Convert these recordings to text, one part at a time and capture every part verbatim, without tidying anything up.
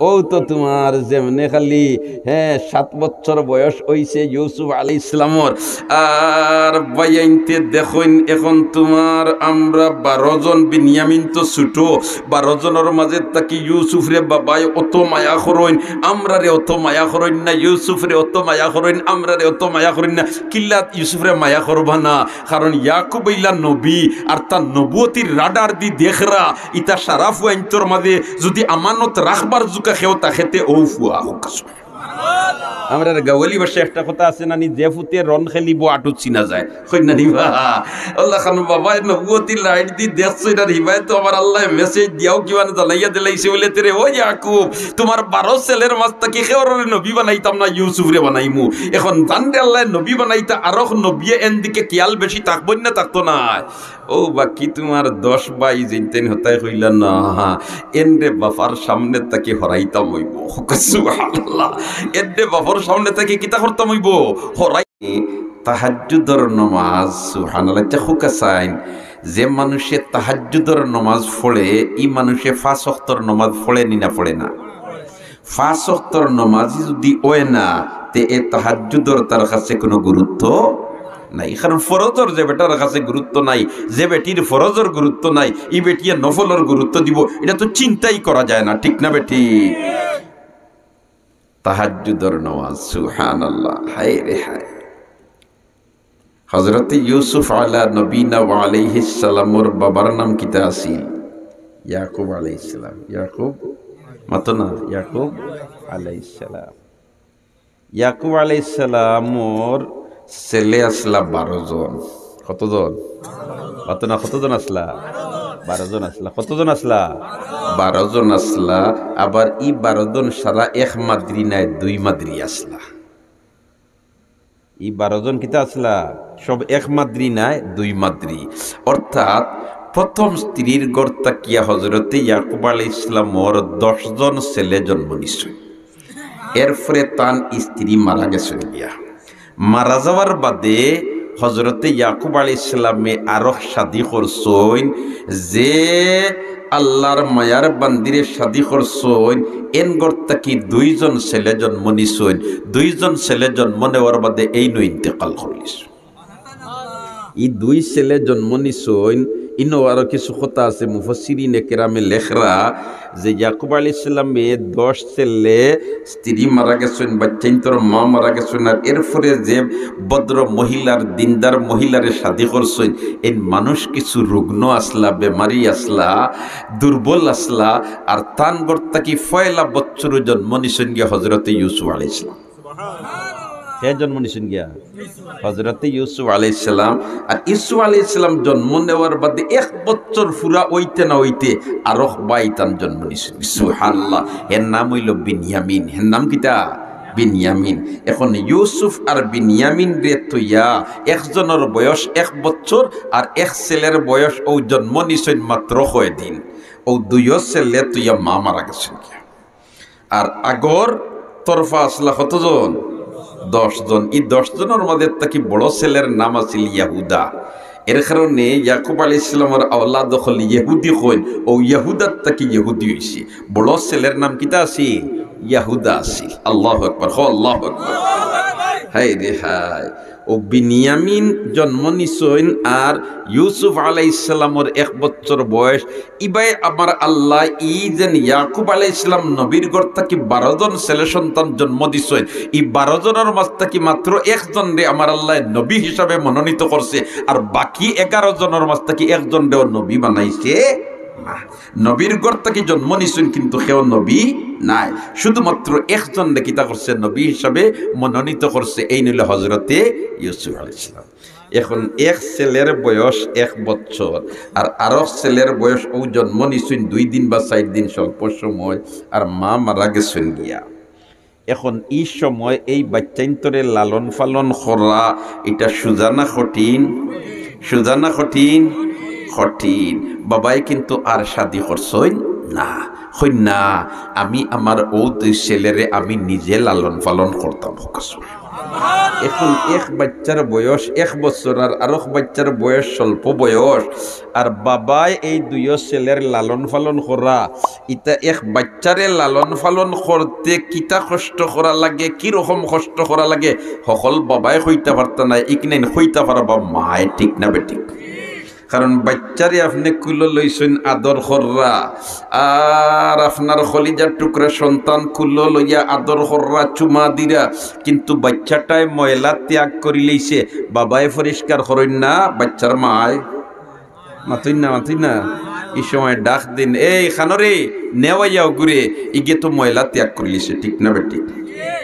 ও তো তুমার যেমনে খালি, হ্যাঁ, সাত বছর বয়স অইছে ইউসুফ আলাইহিস সালামর। আর ভাইয়াইন্তে দেখইন, এখন তুমার আমরা বারো জন, বিনিয়ামিন তো ছুটো, বারো জনর মাঝে থাকি ইউসুফরে বাবায় অত মায়া করইন, আমরারে অত মায়া করইন না, ইউসুফরে অত মায়া করইন, আমরারে অত মায়া করইন না। কিল্লাত ইউসুফরে মায়া করবা না? কারণ ইয়াকুব অইলা নবী, আর তার নবুয়তির রাডার দি দেখরা, ইতা সারা ফুয়াইন্তর মাঝে যুদি আমানত রাখবার জুকা কেউ থাকে তে অউ ফুয়া। আমরার গাওয়ালি ভাষায় একটা কথা আছে না নি, "যে ফুতে রন খেলিবো আটুত চিনা যায়।" কইন না নি বা? আল্লাহ খান বাবায় নবুয়তির লাইট দি দেখছইন আর হিবায় তো আমার আল্লায় মেসেজ দিয়াও কিমান জানাইয়া দিলাইছে বলে, "তেরে ও ইয়াকুব, তুমার বারো ছেলের মাঝ থাকি কেউরে নবী বানাইতাম না, ইউসুফরে বানাইমু।" এখন জানরে আল্লায় নবী বানাইতা, আরক নবিয়ে এন দিকে খিয়াল বেশি থাকবো না, থাকতো না? ও বাকি তুমার দশ ভাই যেইনতেন হতায় কইলা না, এনরে বাফর সামনে থাকি হরাইতাম অইবো। সুবহানাল্লাহ। এনরে বাফর সামনে থাকি কিতা করতাম অইবো? হরাই। তাহাজ্জুদর নমাজ, সুবহানাল্লাহ। আচ্ছা, খুকা চাইন, যে মানুষে তাহাজ্জুদর নমাজ পড়ে, ই মানুষে পাঁচ ওয়াক্তর নমাজ পড়ে নি না পড়ে না? পাঁচ ওয়াক্তর নমাজি যুদি অয় না, তে এ তাহাজ্জুদর তার কাছে কোনো গুরুত্ব নাই। কারণ ফরজর যে বেটার কাছে গুরুত্ব নাই, যে বেটির ফরজর গুরুত্ব নাই, ই বেটিয়ে নফলর গুরুত্ব দিবো, ইটা তো চিন্তাই করা যায় না, ঠিক না বেটি? তাহাজ্জুদর নমাজ, সুবহানাল্লাহ, হায় রে হায়। হযরতে ইউসুফ আলা নবীনা ওয়া আলাইহিস সালামর বাবার নাম কিতা আছিল? ইয়াকুব আলাইহিস সালাম। ইয়াকুব, মাতো না, ইয়াকুব আলাইহিস সালাম। ইয়াকুব আলাইহিস সালামর ছেলে আছলা বারো জন। কতজন? মাতো না, কতজন আছলা? বারো জন আছলা। কতজন আছলা? বারো জন আছলা। আবার ই বারো জন সারা এক মাদ্রি নায়, দুই মাদ্রি আছলা। ই বারো জন কিতা আছলা? সব এক মাদ্রি নায়, দুই মাদ্রি। অর্থাৎ প্রথম স্ত্রীর ঘর থাকিয়া হযরতে ইয়াকুব আলাইহিস সালামর দশ জন ছেলে জন্ম নিছইন। এরপরে তান স্ত্রী মারা গেছইন গিয়া। মারা যাওয়ার বাদে হযরতে ইয়াকুব আলাইহিস সালামে আরক শাদি করছইন, যে আল্লাহর মায়ার বান্দিরে শাদি করছইন, এন ঘর থাকি দুইজন ছেলে জন্ম নিছইন। দুইজন ছেলে জন্ম নেওয়ার বাদে এইনু ইন্তেকাল করলিছইন। ই দুই ছেলে জন্ম নিছইন, ইনো আরো কিছু কথা আছে, মুফাসসিরিনে কেরামে লেখরা যে ইয়াকুব আলাইহিস সালামে দশ ছেলে, স্ত্রী মারা গেছইন, বাচ্চাইন্তর মা মারা গেছইন, আর এরপরে যে ভদ্র মহিলার, দিনদার মহিলারে শাদি করছইন, এই মানুষ কিছু রুগ্ন আছলা, বেমারি আছলা, দুর্বল আছলা, আর তান ঘর থাকি পয়লা বছরও জন্ম নিছইন গিয়া হযরতে ইউসুফ আলাইহিস সালাম। কে জন্ম নিছইন গিয়া? হযরতে ইউসুফ আলাইহিস সালাম। আর ইউসুফ আলাইহিস সালাম জন্ম নেওয়ার বাদে এক বছর পুরা অইতে না অইতে আরক ভাই তান জন্ম নিছইন। সুবহানাল্লাহ। এর নাম অইলো বিনিয়ামিন। এর নাম কিতা? বিনিয়ামিন। এখন ইউসুফ আর বিনিয়ামিনরে থইয়া একজনর বয়স এক বছর আর এক ছেলের বয়স অউ জন্ম নিছইন মাত্র কয়দিন। অউ দুইও ছেলে থইয়া মা মারা গেছইন গিয়া। আর আগর তরফা আছলা কতজন? দশ জন। ই দশ জনর মাঝে থাকি বড় ছেলের নাম আছিল ইয়াহুদা। এর কারণে ইয়াকুব আলাইহিস সালামর আওলাদ অকল ইহুদি কইন, অউ ইয়াহুদার থাকি ইহুদি অইছে। বড় ছেলের নাম কিতা আছিল? ইয়াহুদা আছিল। আল্লাহু আকবার, কও আল্লাহু আকবার। হায় রে হায়। অউ বিনিয়ামিন জন্ম নিছইন আর ইউসুফ আলাইহিস সালামর এক বছর বয়স, ইবায় আমার আল্লাহ ই যেন ইয়াকুব আলাইহিস সালাম নবীর ঘর থাকি বারো জন ছেলে সন্তান জন্ম দিছইন, ই বারো জনর মাঝ থাকি মাত্র একজনরে আমার আল্লাহ নবী হিসাবে মনোনীত করছে, আর বাকি এগারো জনর মাঝ থাকি একজনরেও নবী বানাইছে না। নবীর ঘর থাকি জন্ম নিছইন কিন্তু কেউ নবী নায়, শুধুমাত্র একজনরে কিতা করছে? নবী হিসাবে মনোনীত করছে, এইন অইলা হযরতে ইউসুফ আলাইহিস সালাম। এখন এক ছেলের বয়স এক বছর, আর আরক ছেলের বয়স অউ জন্ম নিছইন দুই দিন বা চাইর দিন, স্বল্প সময়, আর মা মারা গেছইন গিয়া। এখন ই সময় এই বাচ্চাইন্তরে লালন পালন করা, ইটা সুজা না কঠিন? সুজা না কঠিন? কঠিন। বাবায় কিন্তু আর শাদি করছইন না, কইন না, "আমি আমার অউ দুই ছেলেরে আমি নিজে লালন পালন করতাম।" এখন এক বাইচ্চার বয়স এক বছর আর আরক বাইচ্চার বয়স স্বল্প বয়স, আর বাবায় এই দুইও ছেলের লালন পালন করা, ইতা এক বাইচ্চারে লালন পালন করতে কিতা কষ্ট করা লাগে, কি রকম কষ্ট করা লাগে, হকল বাবায় কইতা পারতা নায়, ইকনাইন কইতা পারবা মায়, ঠিক না বেঠিক? কারণ বাইচ্চারে আপনে কুলো লইছইন আদর কররা, আর আপনার কলিজার টুকরা সন্তান কুলো লইয়া আদর কররা, চুমা দিরা, কিন্তু বাইচ্চাটায় ময়লা ত্যাগ করিলাইছে, বাবায় পরিষ্কার করইন না, বাইচ্চার মায় মাতইন না, মাতইন না। ই সময় ডাক দিন, "এই খানরে, নেওয়াইয়া ওগুরে, ইগে তো ময়লা ত্যাগ করিলিছে, ঠিক না বেঠিক?"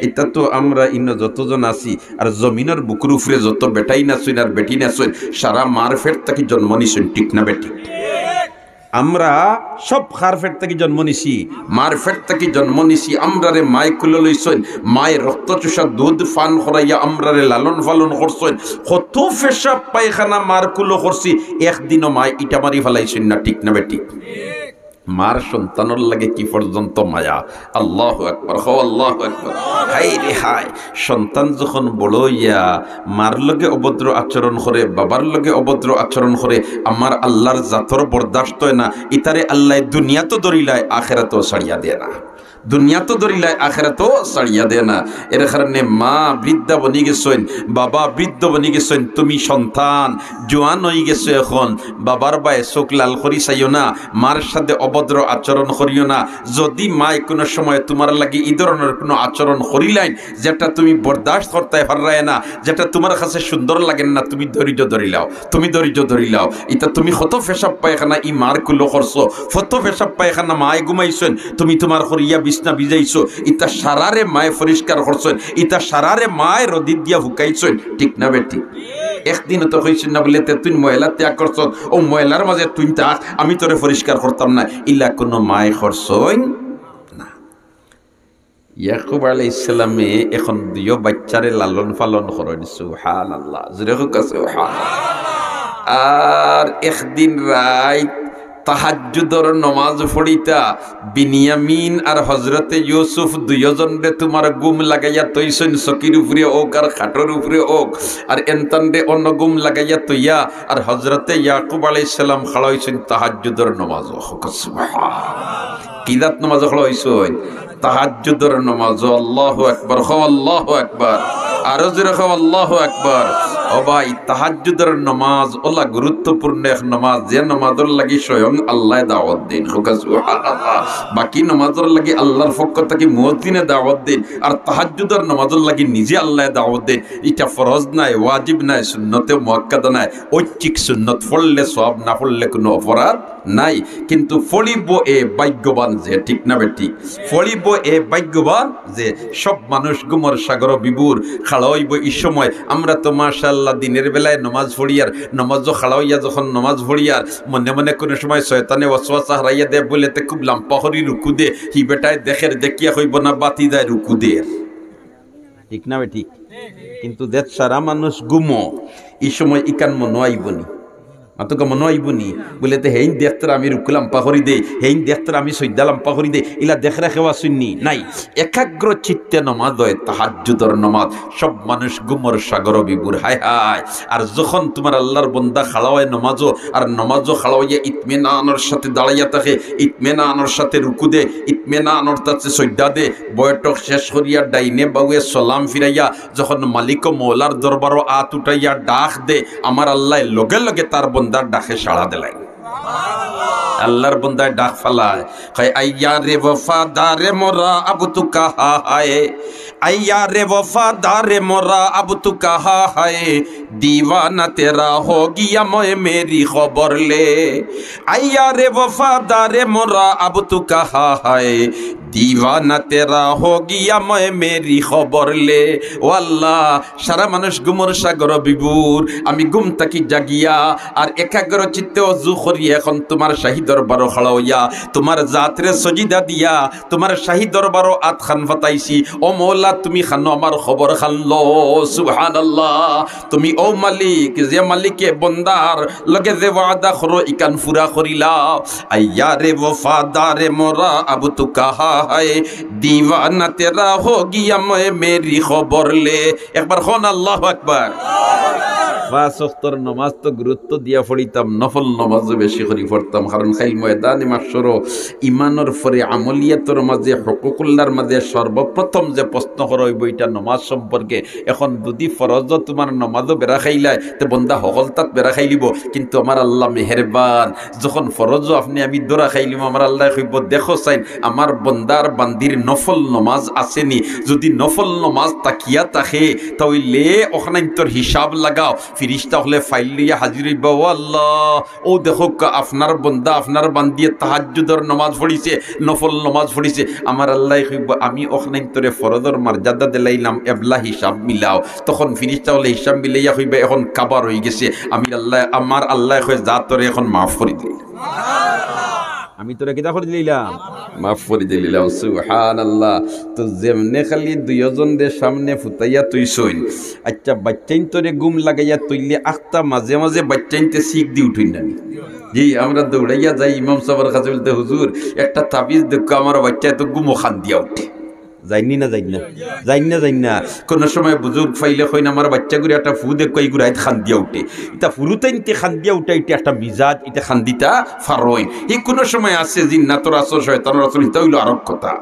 ইতা তো আমরা ইনো যতজন আছি, আর জমিনর বুকুর উপরে যত বেটাইন আছইন আর বেটিন আছইন, সারা মার পেট থাকি জন্ম নিছইন, ঠিক না বেঠিক? আমরা সব কার পেট থাকি জন্ম নিছি, মার পেট থাকি জন্ম নিছি। আমরারে মায় কুলো লইছইন, মায় রক্ত চুষা দুধ পান করাইয়া আমরারে লালন পালন করছইন। কত পেশাব পায়খানা মার কুলো করছি, একদিনও মায় ইটা মারি ফালাইছইন না, ঠিক না বেঠিক? মার সন্তানর লাগে কি পর্যন্ত মায়া। আল্লাহু আকবার, কও আল্লাহু আকবার। হায় রে হায়, সন্তান যখন বড় অইয়া মার লগে অভদ্র আচরণ করে, বাবার লগে অভদ্র আচরণ করে, আমার আল্লাহর জাতর বরদাস্ত অয় না। ইতারে আল্লায় দুনিয়াত ধরিলায়, আখেরাতও ছাড়িয়া দেয় না। দুনিয়াত ধরিলায়, আখেরাতও ছাড়িয়া দেয় না। এর কারণে মা বৃদ্ধা বনি গেছইন, বাবা বৃদ্ধ বনি গেছইন, তুমি সন্তান, জোয়ান অই গেছো এখন, বাবার বায় চোখ লাল করি চাইও না, মার সাথে অভদ্র আচরণ করিও না। যদি মায় কোনো সময় তোমার লাগি ই ধরনের কোনো আচরণ করিলাইন, যেটা তুমি বরদাস্ত করতে পাররায় না, যেটা তোমার কাছে সুন্দর লাগে না, তুমি ধৈর্য ধরিলাও, তুমি ধৈর্য ধরিলাও। ইতা তুমি কত পেশাব পায়খানা ই মার কুলো করছো, কত পেশাব পায়খানা মায় ঘুমাইছইন, তুমি তোমার করিয়া বিছনা ভিজাইছো, ইতা সারারে মায় পরিষ্কার করছইন, ইতা সারারে মায় রদিত দিয়া হুকাইছইন, ঠিক না বেঠিক? একদিনও তো কইছইন না বুলে, "তে তুই ময়লা ত্যাগ করছস, ও ময়লার মাঝে তুই থাক, আমি তোরে পরিষ্কার করতাম না।" ইলা কোনো মায় করছইন না। ইয়াকুব আলাইহিস সালামে এখন দুইও বাইচ্চারে লালন পালন করইন। সুবহানাল্লাহ। জোরে কউক্কা সুবহানাল্লাহ। আর একদিন রাইত তাহাজ্জুদর নমাজ পড়িতা, বিনিয়ামিন আর হজরতে ইউসুফ দুইওজনরে তোমার ঘুম লাগাইয়া থইছইন, চকির উপরে অউক আর খাটর উপরে অউক, আর এনতানরে অন্য ঘুম লাগাইয়া থইয়া, আর হজরতে ইয়াকুব আলাইহিস সালাম খাড়া অইছইন তাহাজ্জুদর নমাজো। কউক্কা সুবহানাল্লাহ। কি জাত নমাজো খাড়া অইছইন? তাহাজ্জুদর নমাজো। আল্লাহু আকবার, কও আল্লাহু আকবার। আরো জোরে কও আল্লাহু আকবার। ও ভাই, তাহাজ্জুদর নমাজ অলা গুরুত্বপূর্ণ এক নমাজ, যে নমাজর লাগি স্বয়ং আল্লায় দাওয়াত দেইন। কউক্কা সুবহানাল্লাহ। বাকি নমাজর লাগি আল্লাহর পক্ষ থাকি মুয়াজ্জিনে দাওয়াত দেইন, আর তাহাজ্জুদর নমাজর লাগি নিজে আল্লায় দাওয়াত দেইন। ইটা ফরজ নায়, ওয়াজিব নায়, সুন্নতে মুআক্কাদা নায়, ঐচ্ছিক সুন্নত, পড়লে সওয়াব, না পড়লে কোনো অপরাধ নাই। কিন্তু পড়িব এ ভাগ্যবান যে, ঠিক না বেঠিক? পড়িব এ ভাগ্যবান যে। সব মানুষ ঘুমর সাগর বিভোর, খাড়া অইব ই সময়। আমরা তো মাশাআল্লাহ দিনের বেলায় নমাজ পড়িয়ার, নমাজো খাড়া অইয়া যখন নমাজ পড়িয়ার, মনে মনে কোনো সময় শয়তানে ওয়াসওয়াসা হারাইয়া দেয় বুলে, "তে খুব লাম্বা করি রুকু দে।" হি বেটায় দেখের, দেখিয়া কইব না, "বাতি যায় রুকু দের।" ঠিক না বেঠিক? কিন্তু যে সারা মানুষ ঘুমো, ই সময় ইখান মনো আইবনি? মাতউক্কা, মনো আইবনি? বুলে, "তে হেইন দেখতারা আমি রুকু লাম্বা করি দেই, হেইন দেখতারা আমি সইজদা লাম্বা করি দেই।" ইলা দেখরা কেউ আছইননি? নাই। একাগ্র চিত্তে নমাজ অয়, তাহাজ্জুদর নমাজ। সব মানুষ ঘুমর সাগর বিভোর, হায় হায়। আর যখন তোমার আল্লাহর বন্দা খাড়া অয় নমাজো, আর নমাজো খাড়া অইয়া ইতমিনানর সাথে দাঁড়াইয়া থাকে, ইতমিনানর সাথে রুকু দে, ইতমিনানর সাথে সইজদা দে, বৈঠক শেষ করিয়া ডাইনে বাউয়ে সালাম ফিরাইয়া যখন মালিক ও মৌলার দরবারো আত উঠাইয়া ডাক দে, আমার আল্লায় লগে লগে তার বন্দার ডাকে সাড়া দিলাইন। আল্লাহর বন্দায় ডাক ফালায়, কয়, "আইয়া রে ওফাদারে মোরা, আব তু কাহা হায়? আইয়া রে ওফাদারে মোরা, আব তু কাহা হায়? দিওয়ানা তেরা হো গিয়া, মই মেরি খবর লে। আইয়া রে ওফাদারে মোরা, আব তু কাহা হায়? দিওয়ানা তেরা হো গিয়া, মই মেরি খবর লে।" ও আল্লাহ, সারা মানুষ ঘুমর সাগর বিভোর, আমি ঘুম থাকি জাগিয়া আর একাগ্র চিত্তে অজু করি এখন তোমার শাহী দরবারো খাড়া অইয়া তোমার জাতরে সজিদা দিয়া তোমার শাহী দরবারো আত খান ফাতাইছি। ও মৌলা, তুমি খানো আমার খবর খান লো। সুবহানাল্লাহ। তুমি ও মালিক, যে মালিকে বন্দার লগে যে ওয়াদা করো, ইখান পুরা করিলাও। আইয়া রে ওফাদারে মোরা, আব তু কাহা হায়, দিওয়ানা তেরা হো গিয়া, মে মেরি খবর লে। একবার কউন আল্লাহু আকবার। পাঁচ ওয়াক্তর নমাজ তো গুরুত্ব দিয়া পড়িতাম, নফল নমাজও বেশি করি পড়তাম, কারণ কাইল ময়দানে মাহশরো ইমানর পরে আমলিয়াতর মাঝে, হুকুকুল্লাহর মাঝে সর্বপ্রথম যে প্রশ্ন করা অইবো, ইটা নমাজ সম্পর্কে। এখন যুদি ফরজও তুমার নমাজও বেড়া খাইলায়, তে বন্দা হকলতাত বেড়া খাইলিবো, কিন্তু আমার আল্লাহ মেহেরবান, যখন ফরজও আপনে আমি ধরা খাইলিমু, আমার আল্লায় কইবো, "দেখো চাইন, আমার বন্দার বান্দির নফল নমাজ আছেনি, যুদি নফল নমাজ থাকিয়া থাকে, তা অইলে অখানাইন্তর হিসাব লাগাও।" ফিরিস্তা অকলে ফাইল লইয়া হাজির অইবা, "ও আল্লাহ, অউ দেখউক্কা, আপনার বন্দা, আপনার বান্দিয়ে তাহাজ্জুদর নমাজ পড়িছে, নফল নমাজ পড়িছে।" আমার আল্লায় কইবো, "আমি অখানাইন্তরে ফরজর মর্যাদা দিলাইলাম, এবলা হিসাব মিলাও।" তখন ফিরিস্তা অকলে হিসাব মিলাইয়া কইবা, "এখন কাবার অইগেছে।" আমি আল্লায়, আমার আল্লায় কয়, "যা, তোরে এখন মাফ করি দিলাম।" আমি তোরে কিতা করি দিলাম? মাফ করি দিলাম। সুবহানাল্লাহ। তো যেমনে খালি দুইওজনরে সামনে ফুতাইয়া থইছইন, আইচ্ছা, বাইচ্চাইন্তরে ঘুম লাগাইয়া থইলে আখতা মাঝে মাঝে বাইচ্চাইন্তে চিক দি উঠইন না নি? জি, আমরা দৌড়াইয়া যাই ইমাম সাবর কাছে, বলতে, "হুজুর, একটা তাবিজ দেউক্কা, আমার বাইচ্চায় তো ঘুমো কান্দিয়া উঠে।" যাইন নি না যাইন না? যাইন না, যাইন না? কুনু সময় বুজুর্গ পাইলে কইন, "আমার বাইচ্চাগুরে একটা ফু দেউক্কা, ইগু রাইত কান্দিয়া উঠে।" ইতা ফুরুতাইন্তে কান্দিয়া উঠে, ইটা একটা মিজাজ, ইতা কান্দিতা পারইন। ই কুনু সময় আছে জিন্নাতর আসর, শয়তানর আসর, ইতা অইলো আরক কথা।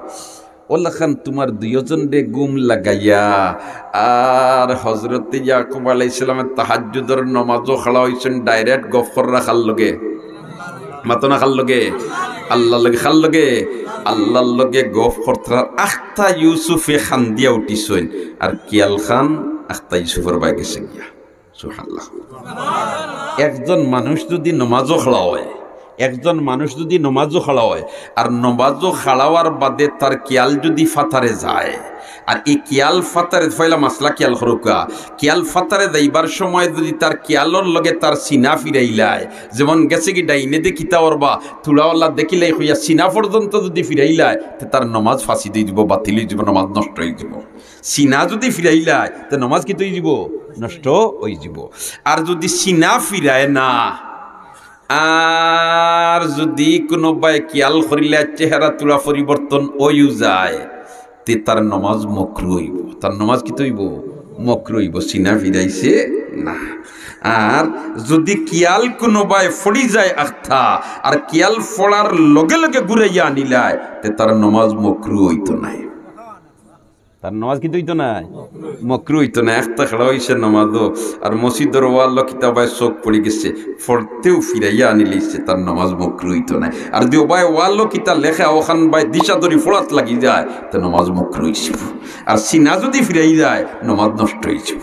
অলাখান তুমার দুইওজনরে ঘুম লাগাইয়া, আর হজরতে ইয়াকুব আলাইহিস সালামে তাহাজ্জুদর নমাজো খাড়া অইছইন, direct গফ কররা কার লগে? মাতো না কার লগে? আল্লার লগে। কার লগে? আল্লার লগে গফ করতরা। আখতা ইউসুফে কান্দিয়া উঠিছইন, আর কিয়াল খান আখতা ইউসুফর বায় গেছে গিয়া। সুবহানাল্লাহ। একজন মানুষ যুদি নমাজো খাড়া অয়, একজন মানুষ যুদি নমাজো খাড়া অয়, আর নমাজো খাড়া অওয়ার বাদে তার কিয়াল যুদি ফাতারে যায়, আর ই কিয়াল ফাতারে, পয়লা মাসলা কিয়াল করউক্কা, কিয়াল ফাতারে যাইবার সময় যুদি তার কিয়ালর লগে তার সিনা ফিরাইলায়, যেমন গেছে গি ডাইনে দে কিতা করবা, থুড়াওয়ালা দেখিলাই কইয়া সিনা পর্যন্ত যুদি ফিরাইলায়, তে তার নমাজ ফাসিদ অইযিবো, বাতিল অইযিবো, নমাজ নষ্ট অইযিবো। সিনা যুদি ফিরাইলায়, তে নমাজ কিতা অইযিবো? নষ্ট অইযিবো। আর যুদি সিনা ফিরায় না, আর যুদি কুনুবায় কিয়াল করিলে চেহারা থুড়া পরিবর্তন অইও যায়, তে তার নমাজ মকরু অইবো। তার নমাজ কিতা অইবো? মকরু অইবো, সিনা ফিরাইছে না। আর যুদি কিয়াল কুনুবায় ফড়ি যায় আখতা, আর কিয়াল ফড়ার লগে লগে ঘুরাইয়া আনিলায়, তে তার নমাজ মকরু অইতো নায়। তার নমাজ কিতা অইতো নায়? মকরু অইতো নায়। আখতা খাড়া অইছে নমাজো, আর মসজিদর ওয়ালো কিতা বায় চউখ পড়ি গেছে, ফড়তেউ ফিরাইয়া আনিলিছে, তার নমাজ মকরু অইতো নায়। আর যুদি ওবায় ওয়ালো কিতা লেখা, অখান বায় দিশা ধরি ফড়াত লাগি যায়, তে নমাজ মকরু অইযিবো। আর সিনা যুদি ফিরাই যায়, নমাজ নষ্ট অইযিবো।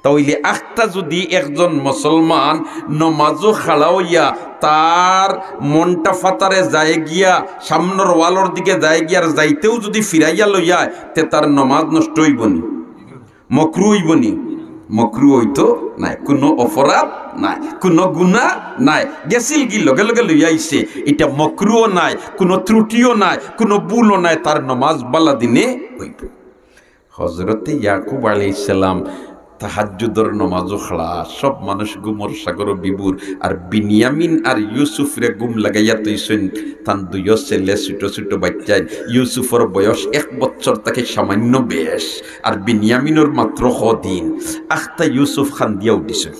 তা অইলে আখতা যুদি একজন মুসলমান নমাজো খাড়া অইয়া তার মনটা ফাতারে যায় গিয়া, সামনর ওয়ালর দিকে যায় গিয়া, আর যাইতেউ যুদি ফিরাইয়া লইয়ায়, তে তার নমাজ নষ্ট অইবো নি? মকরু অইবো নি? মকরু অইতো নায়, কুনু অপরাধ নাই, কুনু গুনা নাই। গেছিল গি লগে লগে লইয়া আইছে, ইটা মকরুও নায়, কুনু ত্রুটিও নায়, কুনু ভুলও নায়, তার নমাজ বালা দিনে অইবো। হজরতে ইয়াকুব আলাইহিস সালাম তাহাজ্জুদর নমাজো খাড়া, সব মানুষ ঘুমর সাগরো বিভোর, আর বিনিয়ামিন আর ইউসুফরে ঘুম লাগাইয়া থইছইন তান দুইও ছেলে, ছুটো ছুটো বাইচ্চাইন। ইউসুফর বয়স এক বছর থাকি সামান্য বেশ, আর বিনিয়ামিনর মাত্র কদিন। আখতা ইউসুফ কান্দিয়া উঠিছইন।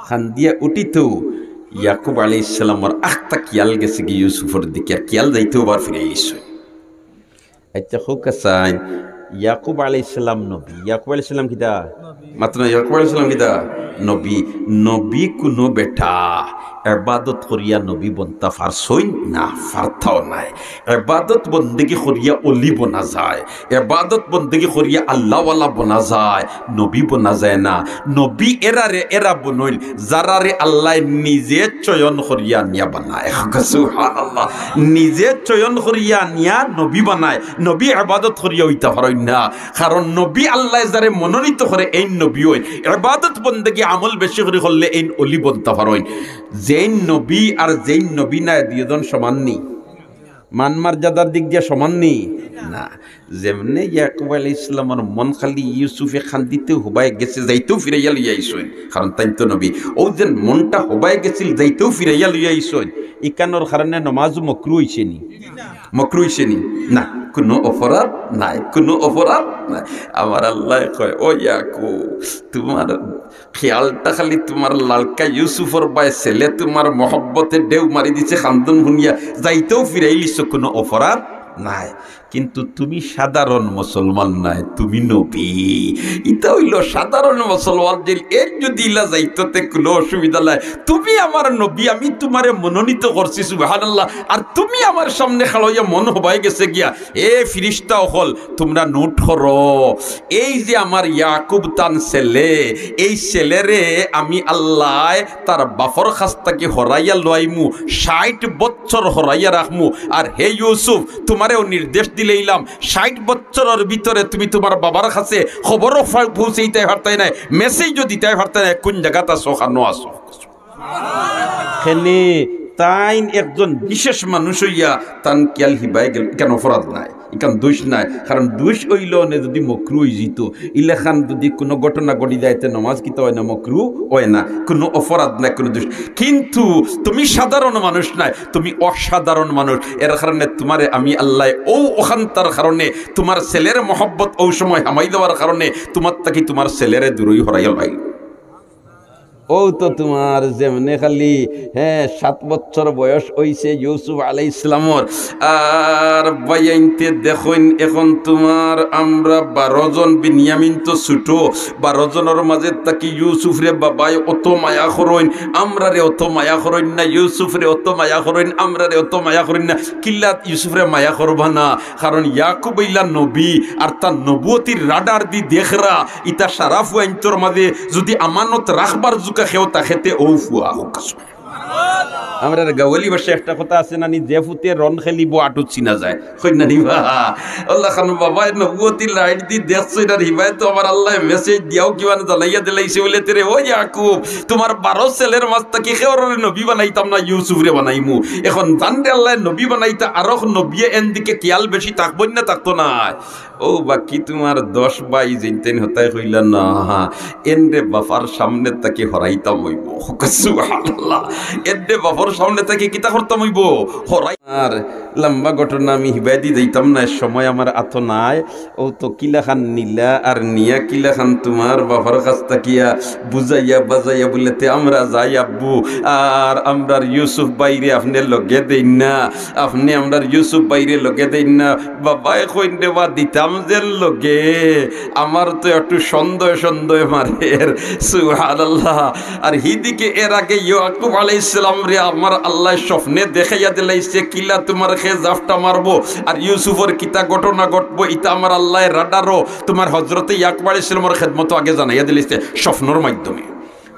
কান্দিয়া উঠিতেউ ইয়াকুব আলাইহিস সালামর আখতা খিয়াল গেছে গি ইউসুফর দিকে, আর খিয়াল যাইতেউ আবার ফিরাইলিছইন। আইচ্ছা, কউক্কা চাইন, ইয়াকুব আলাইহিস সালাম নবী। ইয়াকুব আলাইহিস সালাম কিতা? মাতো না, ইয়াকুব আলাইহিস সালাম কিতা? নবী। নবী কুনু বেটা এবাদত করিয়া নবী বনতা পারছইন না, পারতাও নায়। এবাদত বন্দেগি করিয়া অলি বনা যায়, এবাদত বন্দেগি করিয়া আল্লাওয়ালা বনা যায়, নবী বনা যায় না। নবী এরারে এরা বনইল, যারারে আল্লায় নিজে চয়ন করিয়া আনিয়া বানায়। সুবহানাল্লাহ। নিজে চয়ন করিয়া আনিয়া নবী বানায়। নবী এবাদত করিয়া অইতা পারইন না, কারণ নবী আল্লায় যারে মনোনীত করে এইন নবী অইন। এবাদত বন্দেগি আমল বেশি করি করলে এইন অলি বনতা পারইন। যেইন নবী আর যেইন নবী নায়, দুইজন সমান নি? মান মর্যাদার দিক দিয়া সমান নি? না। যেমনে ইয়াকুব আলাইহিস সালামর মন খালি ইউসুফে কান্দিতেউ হবায় গেছে, যাইতেউ ফিরাইয়া লইয়া আইছইন, কারণ তাইন তো নবী। অউ যেন মনটা হবায় গেছিল, যাইতেউ ফিরাইয়া লইয়া আইছইন, ইখানর কারণে নমাজ মকরু অইছে নি? মকরু অইছে নি? না, কুনু অপরাধ নাই, কুনু অপরাধ নাই। আমার আল্লায় কয়, "ও ইয়াকুব, তুমার খিয়ালটা খালি তুমার লাড়কা ইউসুফর বায় ছেলে তুমার মহব্বতে ঢেউ মারি দিছে, কান্দন হুনিয়া যাইতেউ ফিরাইলিছো, কুনু অপরাধ নাই। কিন্তু তুমি সাধারণ মুসলমান নায়, তুমি নবী।" ইতা অইলো সাধারণ মুসলমান, যে এর যুদি ইলা যাইতো তে কুনু অসুবিধা নাই। তুমি আমার নবী, আমি তুমারে মনোনীত করছি, সুবহানাল্লাহ। আর তুমি আমার সামনে খাড়া অইয়া মন হবায় গেছে গিয়া। এ ফিরিস্তা অকল, তুমরা নোট করো, এই যে আমার ইয়াকুব তান ছেলে, এই ছেলেরে আমি আল্লায় তার বাফর কাছ থাকি হরাইয়া লইমু, ষাইট বছর হরাইয়া রাখমু। আর হে ইউসুফ, তুমারেও নির্দেশ দিলাইলাম, ষাইট বছরর ভিতরে তুমি তুমার বাবার কাছে খবরও ফা-, পৌঁছাইতায় পারতায় নায়, মেসেজও দিতায় পারতায় নায়, কুন জাগাত আছো, কানো আছো। কেনে তাইন একজন বিশেষ মানুষ অইয়া তান খিয়াল হিবায় গেল, ইখান অপরাধ নায়, ইখান দোষ নায়। কারণ দোষ অইলো অনে যুদি মকরু অইযিতো, ইলাখান যুদি কুনু ঘটনা ঘটি যায়, তে নমাজ কিতা অয় না? মকরু অয় না, কুনু অপরাধ নায়, কুনু দোষ। কিন্তু তুমি সাধারণ মানুষ নায়, তুমি অসাধারণ মানুষ। এর কারণে তুমারে আমি আল্লায় অউ অখানতার কারণে, তুমার ছেলের মহব্বত অউ সময় হামাই দেওয়ার কারণে তুমার থাকি তুমার ছেলেরে দূরই হরাইয়া লইলাম। অউ তো তুমার যেমনে খালি, হে, সাত বছর বয়স অইছে ইউসুফ আলাইহিস সালামর। আর ভাইয়াইন্তে দেখইন, এখন তুমার আমরা বারো জন, বিনিয়ামিন তো ছুটো, বারো জনর মাঝে থাকি ইউসুফরে বাবায় অত মায়া করইন, আমরারে অত মায়া করইন না, ইউসুফরে অত মায়া করইন, আমরারে অত মায়া করইন না। কিল্লা ইউসুফরে মায়া করবা না? কারণ ইয়াকুব অইলা নবী, আর তার নবুয়তির রাডার দি দেখরা, ইতা সারা ফুয়াইন্তর মাঝে যুদি আমানত রাখবার জুকা কেউ থাকে তে অউ ফুয়া। আমরার গাওয়ালি ভাষায় একটা কথা আছে না নি, "যে ফুতে রন খেলিবো আটুত চিনা যায়।" কই না নি বা? আল্লাহ খান বাবায় নবুয়তির লাইট দি দেখছইন আর হিবায় তো আমার আল্লায় মেসেজ দিয়াউ কিমান জানাইয়া দিলাইছে বলে, "তে রে ও ইয়াকুব, তুমার বারো ছেলের মাঝ থাকি কেউরে নবী বানাইতাম না, ইউসুফরে বানাইমু।" এখন জানরে আল্লায় নবী বানাইতা, আরক নবিয়ে এন দিকে খিয়াল বেশি থাকবো না, থাকতো না? অউ বাকি তুমার দশ ভাই যেইনতেইন হতায় কইলা না, এনরে বাফর সামনে থাকি হরাইতাম অইবো। সুবহানাল্লাহ। এনরে বাফর সামনে থাকি কিতা করতাম অইবো? হরাই। আর লম্বা ঘটনা আমি হিবায়দি যাইতাম না, সময় আমার আতো নাই। অউ তো কিলাখান নিলা আর নিয়া কিলাখান তুমার বাফর কাছ থাকিয়া বুঝাইয়া বাজাইয়া বলে, "তে আমরা যাই আব্বু, আর আমরার ইউসুফ ভাইরে আপনে লগে দেইন না।" আপনে আমরার ইউসুফ ভাইরে লগে দেইন না। বাবায় কইন রে বা দিতাম যেন লগে, আমার তো একটু সন্দেহ সন্দেহ মারের। সুবহানাল্লাহ। আর হিদিকে এর আগে ইয়াকুব আলাইহিস সালামরে আমার আল্লায় স্বপ্নে দেখাইয়া দিলাইছে, কিলা তুমার হে জাফটা মারবো, আর ইউসুফর কিতা ঘটনা ঘটবো, ইতা আমার আল্লায় রাডারো তুমার হজরতে ইয়াকুব আলাইহিস সালামর খেদমতো আগে জানাইয়া দিলাইছে স্বপ্নর মাধ্যমে।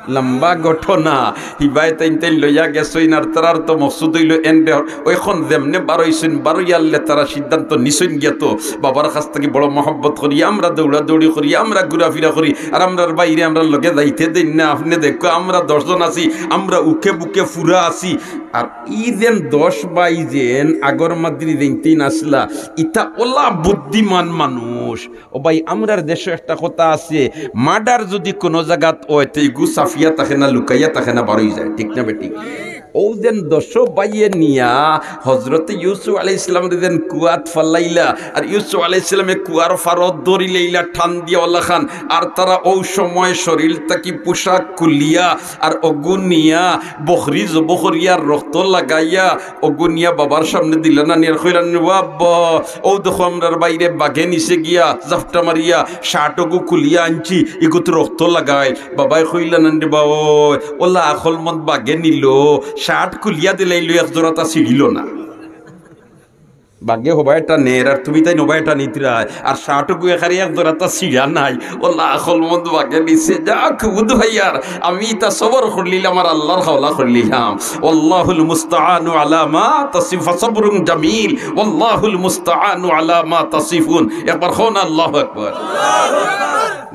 লম্বা ঘটনা, হিবায় তাইন তাইন লইয়া গেছইন, আর তারার তো মকসুদ অইলো এনরে। অখন যেমনে বারইছইন, বারইয়ারলে তারা সিদ্ধান্ত নিছইন গিয়া তো বাবার কাছ থাকি বড় মহব্বত করি, আমরা দৌড়াদৌড়ি করি, আমরা ঘুরাফিরা করি, আর আমরার ভাইরে আমরার লগে যাইতে দেইন না। আপনে দেখো, আমরা দশ জন আছি, আমরা উকে বুকে ফুরা আছি। আর ই যেন দশ ভাই যেন আগর মাদ্রি যেইনতেইন আছলা, ইতা অলা বুদ্ধিমান মানুষ। ও ভাই, আমরার দেশো একটা কথা আছে, মার্ডার যুদি কুনু জাগাত অয়, তে ইগু সাফিয়া থাকে না, লুকাইয়া থাকে না, বারই যায়, ঠিক না বেঠিক? অউ যেন দশ ভাইয়ে নিয়া হজরতে ইউসুফ আলাইহিস সালামরে যেন কুয়াত ফালাইলা, আর ইউসুফ আলাইহিস সালামে কুয়ার ফারত ধরিলাইলা টান দিয়া অলাখান, আর তারা অউ সময় শরীর থাকি পোশাক খুলিয়া আর অগু নিয়া বকরি জবো করিয়া রক্ত লাগাইয়া অগু নিয়া বাবার সামনে দিলা না নি আর কইলা না নি, "ও আব্বা, অউ দেখো আমরার ভাইরে বাঘে নিছে গিয়া, জাফটা মারিয়া, শার্ট অগু খুলিয়া আনছি, ইগুত রক্ত লাগাইল।" বাবায় কইলা না নি, "বা অউ, অলা আকলমন্দ বাঘে নিলো, শার্ট খুলিয়া দিলাইলো, এক জোড়াতা ছিড়িলো না।" বাঘে হবায়টা নের, আর তুমি তাইন হবায়টা নিতরায়, আর শার্ট অগু একারে এক জোড়াতা ছিড়া নাই, অলা আকলমন্দ বাঘে নিছে। যাক, বুধ ভাইয়ার, আমি ইতা সবর করিলিলাম, আর আল্লার হাওলা করিলিলাম। ওয়াল্লাহুল মুস্তাআনু আলা মা তাসিফ, ফাসাবরুন জামিল, ওয়াল্লাহুল মুস্তাআনু আলা মা তাসিফুন। একবার কও না, আল্লাহু আকবার।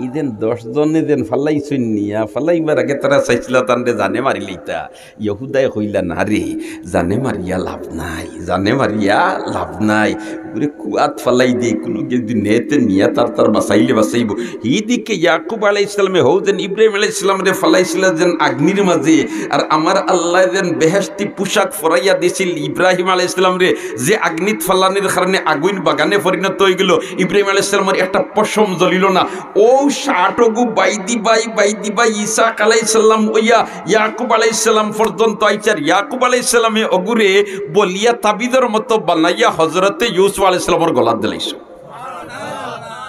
ইদেন দশ জনে যেন ফালাইছইন নিয়া, ফালাইবার আগে তারা চাইছিলা তানরে জানে মারি লইতা। ইহুদায় কইলা, "না রে, জানে মারিয়া লাভ নাই, জানে মারিয়া লাভ নাই।" ওরে কুয়াত ফালাই দে, কুনু যদি নেতে নিয়া তার, তার বাঁচাইলে বাঁচাইবো। হিদিকে ইয়াকুব আলাইহিস সালামে হউ যেন ইব্রাহিম আলাইহিস সালামরে ফালাইছিলা যেন আগ্নির মাঝে, আর আমার আল্লায় যেন বেহেশতি পোশাক ফরাইয়া দিছিল ইব্রাহিম আলাইহিস সালামরে, যে আগ্নিত ফালানির কারণে আগুইন বাগানে পরিণত অইগেলো, ইব্রাহিম আলাইহিস সালামর একটা পশম জ্বলিল না। অউ শার্ট অগু বাইদি বাই, বাইদি বাই ইসাক আলাইহিস সালাম অইয়া ইয়াকুব আলাইহিস সালাম পর্যন্ত আইছে। আর ইয়াকুব আলাইহিস সালামে অগুরে বলিয়া তাবিজর মতো বানাইয়া হজরতে ইউসুফ আলাইহিস সালামর গলাত দিলাইছে।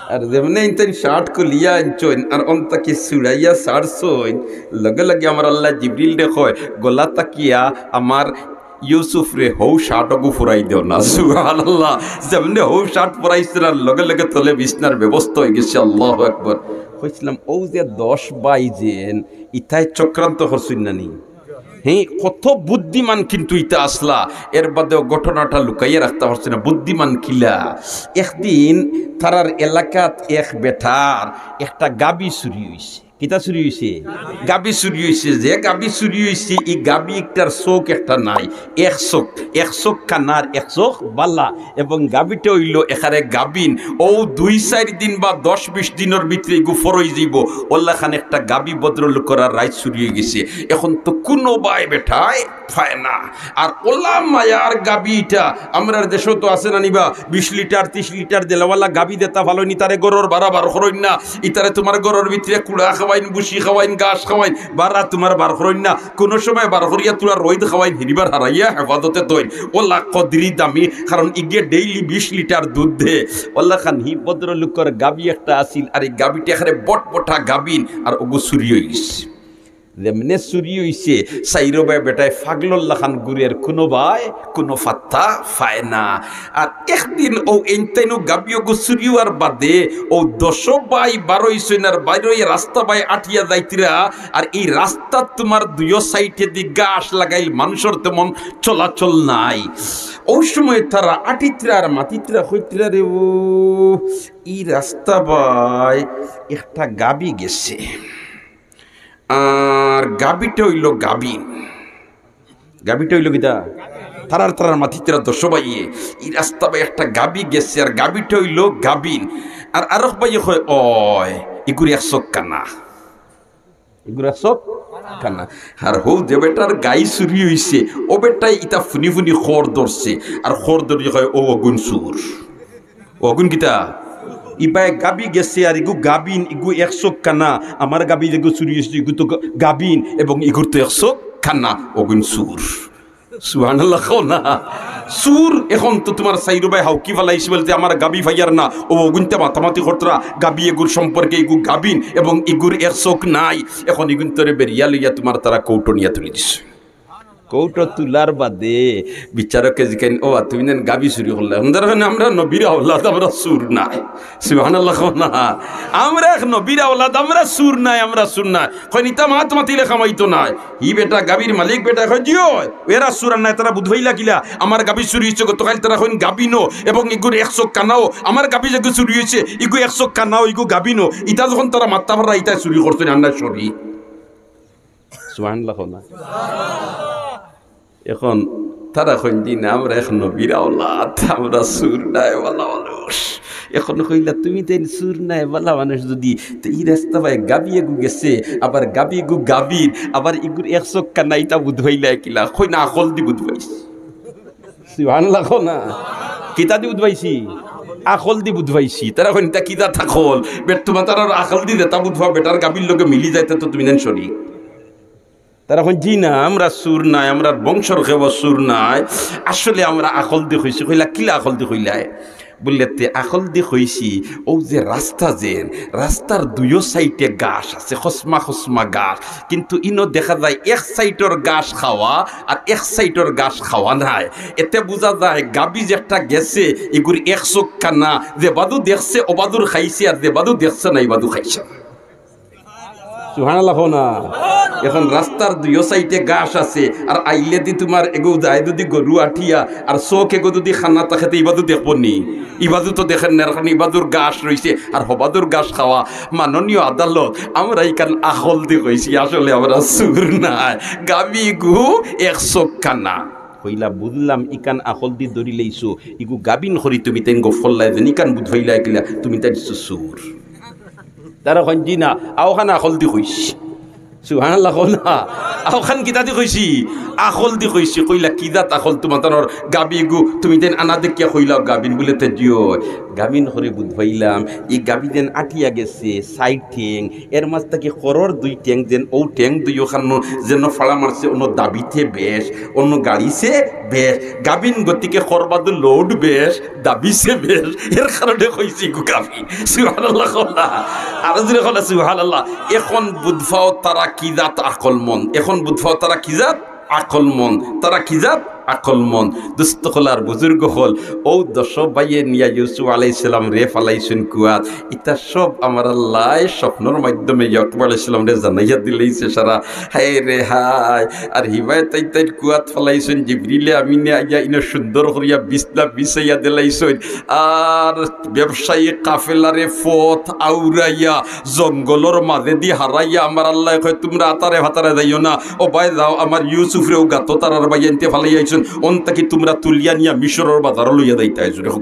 আর যেমনে ইনতাইন শার্ট খুলিয়া আনছইন আর অন থাকি ছুড়াইয়া ছাড়ছইন, লগে লগে আমার আল্লায় জিবরিলরে কয়, "গলা থাকিয়া আমার ইউসুফরে হউ শার্ট অগু ফরাই দেও না।" সুবহানাল্লাহ। যেমনে হউ শার্ট ফরাইছইন আর লগে লগে তলে বিছনার ব্যবস্থা অইগেছে। আল্লাহু আকবার। কইছিলাম, অউ যে দশ ভাই যেন, ইতায় চক্রান্ত করছইন না নি? হে, কত বুদ্ধিমান কিন্তু ইতা আছলা, এর বাদেও ঘটনাটা লুকাইয়া রাখতা পারছইন না, বুদ্ধিমান কিলা। একদিন তারার এলাকাত এক বেটার একটা গাবি চুরি অইছে। কিতা চুরি অইছে? গাবি চুরি অইছে। যে গাবি চুরি অইছে, ই গাবি একটার চউখ একটা নাই, এক চউখ, এক চউখ কানা আর এক চউখ বালা, এবং গাবিটা অইলো একেবারে গাবিন। অউ দুই চাইর দিন বা দশ বিশ দিনর ভিতরে ইগু ফর অইযিবো। অলাখান একটা গাবি ভদ্রলোকর আর রাইত চুরি অইগেছে। এখন তো কুনু বায় বেটায় পায় না। আর অলা মায়ার গাবি ইটা, আমরার দেশো তো আছে না নি বা, বিশ লিটার, তিশ লিটার দেলাওয়ালা গাবি যেতা ফালইন, ইতারে ঘরর বারা বার করইন না। ইতারে তুমার ঘরর ভিতরে কুড়া খাওয়াইন, ভুসি খাওয়াইন, ঘাস খাওয়াইন, বারা তুমার বার করইন না। কুনু সময় বার করিয়া তুরা রইদ খাওয়াইন, হিরিবার হারাইয়া হেফাজতে থইন। অলা কদরি দামি, কারণ ইগে ডেইলি বিশ লিটার দুধ দে। অলাখান হি ভদ্রলোকর গাবি একটা আছিল, আর ই গাবিটা একেবারে বটবটা গাবিন, আর অগু চুরি অইগেছে। যেমনে চুরি অইছে, চাইরো বায় বেটায় পাগলর লাখান ঘুরের, কুনু বায় কুনু পাত্তা পায় না। আর একদিন অউ এনতাইনউ গাবি অগু চুরি অওয়ার বাদে অউ দশো বায় বার অইছইন, আর বার অইয়া রাস্তা বায় আটিয়া যাইতরা, আর ই রাস্তাত তুমার দুইও সাইডেদি ঘাস লাগাইল, মানষর তেমন চলাচল নাই। অউ সময় তারা আটিতরা আর মাতিতরা, কইতরা, "রে ও, ই রাস্তা বায় একটা গাবি গেছে।" আর গাবিটা অইলো গাবিন। গাবিটা অইলো কিতা? তারার তারার মাতিতরা দশো বাইয়ে, ই রাস্তা বায় একটা গাবি গেছে, আর গাবিটা অইলো গাবিন। আর আরক বাইয়ে কয়, "অয়, ইগুর এক চউখ কানা, ইগুর এক চউখ কানা।" আর হউ যে বেটার গাই চুরি অইছে, অউ বেটায় ইতা ফুনি ফুনি খর ধরছে, আর খর ধরি কয়, "অউ অগুন চুর।" অগুন কিতা? ইবায় গাবি গেছে আর ইগু গাবিন, ইগু এক চউখ কানা। আমার গাবি যেগু চুরি অইছে, ইগু তো গা-, গাবিন এবং ইগুর তো এক চউখ কানা, অগুন চুর। সুবহানাল্লাহ কও না। চুর। এখন তো তুমার চাইরো বায় হাউকি ফালাইছে বুলতে আমার গাবি পাইয়ার না, অউ অগুনতে মাতামাতি করতরা, গাবি এগুর সম্পর্কে, ইগু গাবিন এবং ইগুর এক চউখ নাই। এখন ইগুনতরে বেরিয়া লইয়া তুমার তারা কোর্টো নিয়া তুলি দিছে। কোর্টো তুলার বাদে বিচারকে জিকাইন, "ও বা, তুমি যেন গাবি চুরি করলায়?" "আমরা নবীর আওলাদ, আমরা চুর নায়।" সুবহানাল্লাহ কও না। "আমরা এক নবীর আওলাদ, আমরা চুর নায়, আমরা চুর নায়।" কইন, "ইতা মাত মাতিলে কামাইতো নায়।" ই বেটা, গাবির মালিক বেটায় কয়, "জি অয়, এরা চুর আর নায়, তারা বুঝ পাইলা কিলা? আমার গাবি চুরি অইছে গতকাইল, তারা কইন গাবিনও এবং ইগুর এক চউখ কানাও, আমার গাবি যেগু চুরি অইছে, ইগু এক চউখ কানাও, ইগু গাবিনও। ইতা যখন তারা মাততা পাররা, ইতায় চুরি করছে না, আমরা চুর।" সুবহানাল্লাহ কও না। এখন তারা কইন, "জি না, আমরা এক নবীর আওলাদ, আমরা চুর নায়, ভালা মানুষ।" এখন কইলা, "তুমি তাইন চুর নায়, ভালা মানুষ যুদি, তে ই রাস্তা বায় গাবি এগু গেছে, আবার গাবি এগু গাবিন, আবার ইগুর এক চউখ কানা, ইতা বুঝ পাইলায় কিলা?" কইন, "আকলদি বুঝ পাইছি।" সুবহানাল্লাহ কও না। কিতাদি বুঝ পাইছি? আকলদি বুঝ পাইছি। তারা কইন, "ইতা কিতা আকল? বেটা, তুমার তারার আকলদি যেতা বুঝ পাও, বেটার গাবির লগে মিলি যাইতে তো তুমি যেন শরিক।" তারা কইন, "জি না, আমরা চুর নায়, আমরার বংশর কেউ চুর নায়, আসলে আমরা আকলদি কইছি।" কইলা, "কিলা আকলদি কইলায়?" বুললে, "তে আকলদি কইছি, অউ যে রাস্তা যেন, রাস্তার দুইও সাইডে ঘাস আছে, খসমা খসমা ঘাস, কিন্তু ইনো দেখা যায় এক সাইডর ঘাস খাওয়া আর এক সাইডর ঘাস খাওয়া নায়। এতে বুঝা যায় গাবি যেটা গেছে, ইগুর এক চউখ কানা, যে বাদু দেখছে অউ বাদুর খাইছে, আর যে বাদু দেখছে না ই বাদু খাইছে না।" সুবহানাল্লাহ কও না। এখন রাস্তার দুইও সাইডে ঘাস আছে, আর আইলেদি তুমার এগু যায় যুদি গরু আটিয়া, আর চউখ এগু যুদি কানা থাকে, তে ইবাদু দেখবো নি? ইবাদু তো দেখের না, কারণ ইবাদুর ঘাস রইছে, আর হবাদুর ঘাস খাওয়া। মাননীয় আদালত, আমরা ইখান আকলদি কইছি, আসলে আমরা চুর নায়। গাবি গু এক চউখ কানা। কইলা, "বুঝলাম, ইখান আকলদি ধরিলাইছো, ইগু গাবিন করি তুমি তাইন গফ করলায় যেন, ইখান বুঝ পাইলায় কিলা, তুমি তাইন চুর।" তারা কইন, "জি না, অউখান আকলদি কইছি।" সুবহানাল্লাহ কও না। অউখান কিতাদি কইছি? আকলদি কইছি। কইলা, "কি জাত আকল তুমার তানর গাবি গু? তুমি তাইন আনা দেখিয়া কইলাও গাবিন বুলে তে জিও।" গাবিন করি বুঝ পাইলাম, ই গাবি যেন আটিয়া গেছে, চাইর ঠেং, এর মাঝ থাকি খরর দুই ঠেং যেন, অউ ঠেং দুইও খানো যেন ফাড়া মারছে, অনো দাবিছে বেশ, অনো গাড়িছে বেশ, গাবিন গতিকে খরবাদু লোড বেশ, দাবিছে বেশ, এর কারণে কইছি গু গাবিন। সুবহানাল্লাহ কও না। আরো জোরে কও না, সুবহানাল্লাহ। এখন বুঝ পাও তারা কি জাত আকলমন্দ, এখন বুঝ পাও তারা কি জাত আকলমন্দ, তারা কি জাত আকলমন্দ। দোস্ত অকল আর বুজুর্গ অকল, অউ দশ ভাইয়ে নিয়া ইউসুফ আলাইহিস সালামরে ফালাইছইন কুয়াত, ইতা সব আমার আল্লায় স্বপ্নর মাধ্যমে ইয়াকুব আলাইহিস সালামরে জানাইয়া দিলাইছে সারা। হায় রে হায়, আর হিবায় তাইন তাইন কুয়াত ফালাইছইন, জিবরিলে আমিনে আইয়া ইনো সুন্দর করিয়া বিছনা বিছাইয়া দিলাইছইন। আর ব্যবসায়ী কাফেলারে পথ আউরাইয়া জঙ্গলর মাঝেদি হারাইয়া আমার আল্লায় কয়, "তুমরা আতারে ফাতারে যাইও না, ও বায় যাও, আমার ইউসুফরে অউ গাতো তারার ভাইয়াইন্তে ফালাইয়া আইছইন, অন থাকি তুমরা তুলিয়া নিয়া মিশরর বাজারো লইয়া যাইতায়।" জোরে কও।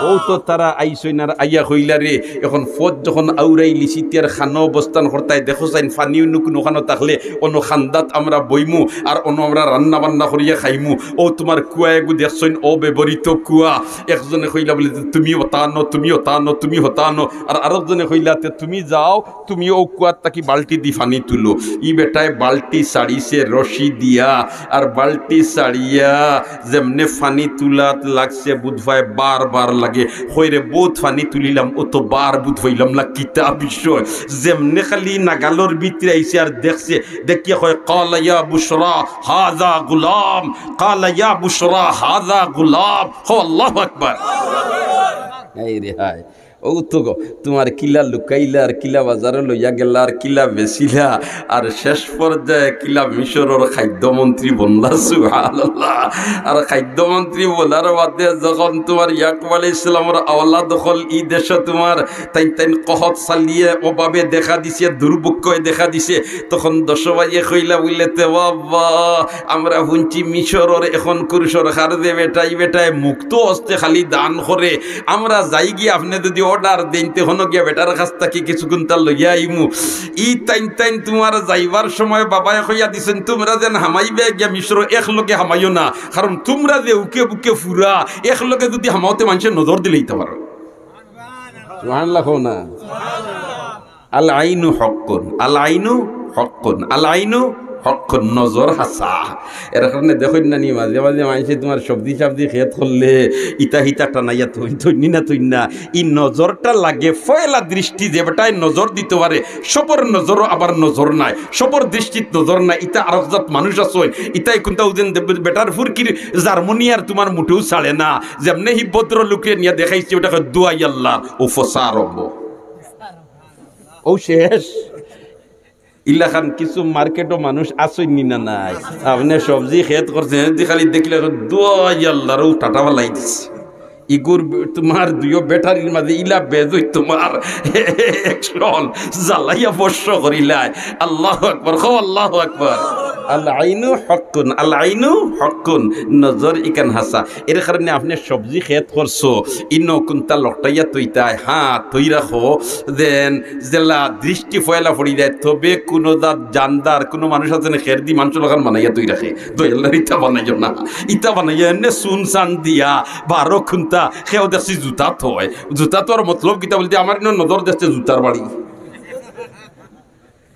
অউ তো তারা আইছইন আর আইয়া কইলা রে, এখন পথ যখন আউরাইলিছি, তে আর খানো অবস্থান করতায়, দেখো চাইন, পানি অনো কুনুখানো থাকলে অনো কান্দাত আমরা বইমু, আর অনো আমরা রান্না বান্না করিয়া খাইমু। অউ তুমার কুয়া এগু দেখছইন, অব্যবহৃত কুয়া। একজনে কইলা বুলে, "তুমি অতা আনো, তুমি অতা আনো, তুমি অতা আনো।" আর আরকজনে কইলা, "তে তুমি যাও, তুমি অউ কুয়ার থাকি বালটিদি পানি তুলো।" ই বেটায় বালটি ছাড়িছে রশি দিয়া, আর বালটি ছাড়িয়া যেমনে পানি তুলাত লাগছে, বুধ ভাই বার বার লাগে, কয় রে, "বউত পানি তুলিলাম, অত বার বুধ পাইলাম না, কিতা বিষয়।" যেমনে খালি নাগালর ভিতরে আইছে আর দেখছে, দেখিয়া কয়, "কালা ইয়া বুশরা হাযা গুলাম, কালা ইয়া বুশরা হাযা গুলাম।" কও আল্লাহু আকবার। এই রে হায়, অউ তো গো, তুমার কিলা লুকাইলা আর কিলা বাজারো লইয়া গেলা আর কিলা বেচিলা, আর শেষ পর্যায়ে কিলা মিশরর খাদ্যমন্ত্রী বনলা, সুবহানাল্লাহ। আর খাদ্যমন্ত্রী বনার বাদে যখন তুমার ইয়াকুব আলাইহিস সালামর আওলাদ অকল ই দেশো তুমার তাইন তাইন কহত চালিয়ে অভাবে দেখা দিছে, দুর্ভিক্ষয় দেখা দিছে, তখন দশ ভাইয়ে কইলা বুলে, "তে বাবা, আমরা হুনছি মিশরর এখনকুর সরকার যে বেটায়, বেটায় মুক্ত হস্তে খালি দান করে, আমরা যাইগি, আপনে যুদি order দেইন, তে হনো গিয়া বেটার কাছ থাকি কিছু কুন্তা লইয়া আইমু।" ই তাইন তাইন তুমার যাইবার সময় বাবায় কইয়া দিছইন, "তুমরা যেন হামাইবায় গিয়া মিশরো একলগে হামাইও না, কারণ তুমরা যে উকে বুকে ফুরা, একলগে যুদি হামাও তে মানষে নজর দিলাইতা পারো।" সুবহানাল্লাহ কও না। আল আইনু হক্কুন, আল আইনু হক্কুন, আল আইনু হক্কুন, নজর হাছা। এর কারণে দেখইন না নি, মাঝে মাঝে মানষে তুমার সবজি সবজি খেত করলে ইতা হিতা টানাইয়া থইন, থইন নি না, থইন না। ই নজরটা লাগে, পয়লা দৃষ্টি যে বেটায় নজর দিতো পারে, সবর নজরও আবার নজর নায়, সবর দৃষ্টিত নজর নায়। ইতা আরক জাত মানুষ আছইন, ইতায় কুন্তা উজেন দে-, বেটার ফুরকির জার্মনি আর তুমার মুটেও ছাড়ে না। যেমনে হি ভদ্রলোকরে নিয়া দেখাইছে, ওটা কয়, "দোয়াই আল্লাহর, ও ফসা আরম্ভ।" অউ শেষ। ইলাখান কিছু মার্কেটো মানুষ আছইন নি না নাই? আপনে সবজি খেত করছইন, হেদি খালি দেখলে কয়, "দোয়াই আল্লাহর, অউ টাটা ফালাই দিছে।" ইগুর ব-, তুমার দুইও ব্যাটারির মাঝে ইলা বেজই তুমার action, জ্বালাইয়া ভস্ম করিলায়। আল্লাহু আকবার, কও আল্লাহু আকবার। আল আইনু হক্কুন, আল আইনু হক্কুন, নজর ইখান হাছা। এর কারণে আপনে সবজি খেত করছো, ইনো কুন্তা লকটাইয়া থইতায়, হ্যাঁ, থই রাখো, যেন যেলা দৃষ্টি পয়লা পড়ি যায়, তবে কুনু জাত জানদার, কুনু মানুষ আছে নি, খেরদি মানষর লাখান বানাইয়া থই রাখে, দয়াল্লার ইতা বানাইও না, ইতা বানাইয়া এমনে চুন চান দিয়া, বারো কুন্তা, কেউ দেখছি জুতা থয়, জুতা থওয়ার মতলব কিতা বলতে, আমার ইনো নজর দেখছে জুতার বাড়ি।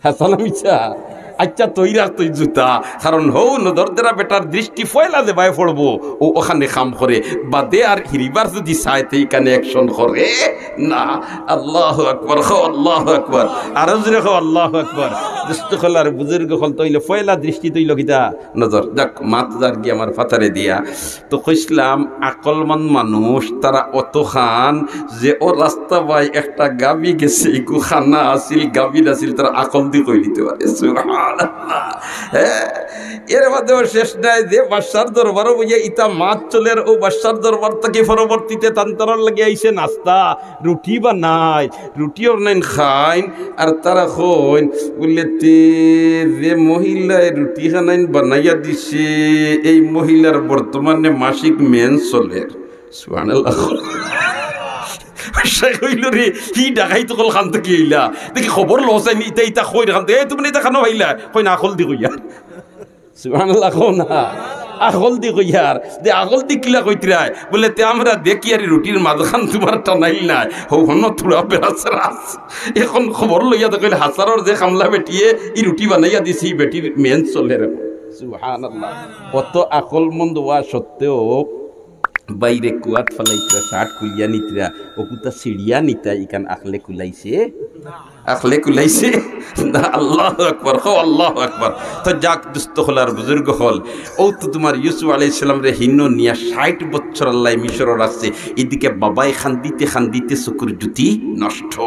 হাছা না মিছা? আইচ্ছা, থই রাখ থই জুতা, কারণ হউ নজর দেরা বেটার দৃষ্টি পয়লা যেবায় পড়বো, অউ অখানে কাম করে, বাদে আর হিরিবার যুদি চায় তে ইখানে action করে না। আল্লাহু আকবার, কও আল্লাহু আকবার, আরো জোরে কও আল্লাহু আকবার। দোস্ত অকল আর বুজুর্গ অকল, তো অইলে পয়লা দৃষ্টিত অইলো কিতা? নজর। যাক, মাত যার গিয়া আমার ফাতারে দিয়া। তো কইছলাম, আকলমন্দ মানুষ তারা অতখান যে ও রাস্তা বায় একটা গাভী গেছে, ইগু কানা আছিল, গাভীন আছিল, তারা আকল দি কই দিতে পারে। সুবহানাল্লাহ। হ্যাঁ, এর বাদেও শেষ নাই, যে বাদশার দরবারো বইয়া ইতা মাত চলের, ও বাদশার দরবার থাকি পরবর্তীতে তান তারার লাগি আইছে নাস্তা, রুটি বানাইন, রুটি বানাইন খাইন, আর তারা কইন, বুলে, "তে যে মহিলায় রুটি খানাইন বানাইয়া দিছে, এই মহিলার বর্তমানে মাসিক মেন্স চলের।" সুবহানাল্লাহ। সে কইল, "রে, হি ডাকাইত অকল কান থাকি আইলা? দেখি খবর লও চাইন, ইতা ইতা কইর কান থাকি, এ, তুমি ইতা কানো পাইলা?" কইন, "আকল দি কইয়ার।" সুবহানাল্লাহ কও না। আকল দি কইয়ার। যে আকল দি কিলা কইতরায়? বুলে, "তে আমরা দেখি আর রুটির মাঝখান তুমার টানাইল নাই। হো হনো থুড়া বেড়াছেড়া আছে।" এখন খবর লইয়া দেখইল হাছারর যে কামলা বেটিয়ে ই রুটি বানাইয়া দিছে, ই বেটির মেন্স চলের। সুবহানাল্লাহ। অত আকলমন্দ অওয়া সত্ত্বেও বাইরে কুয়াত ফালাইতরা, শার্ট খুলিয়া নিতরা, অকুতা ছিড়িয়া নিতা, ইখান আকলে কুলাইছে? আকলে কুলাইছে? না, আল্লাহু আকবার, কও আল্লাহু আকবার। তো যাক, দোস্ত অকল আর বুজুর্গ অকল, অউ তো তুমার ইউসুফ আলাইহিস সালামরে হিনো নিয়া ষাইট বছর আল্লায় মিশরো রাখছে, ইদিকে বাবায় কান্দিতে কান্দিতে চকুর জুতি নষ্ট।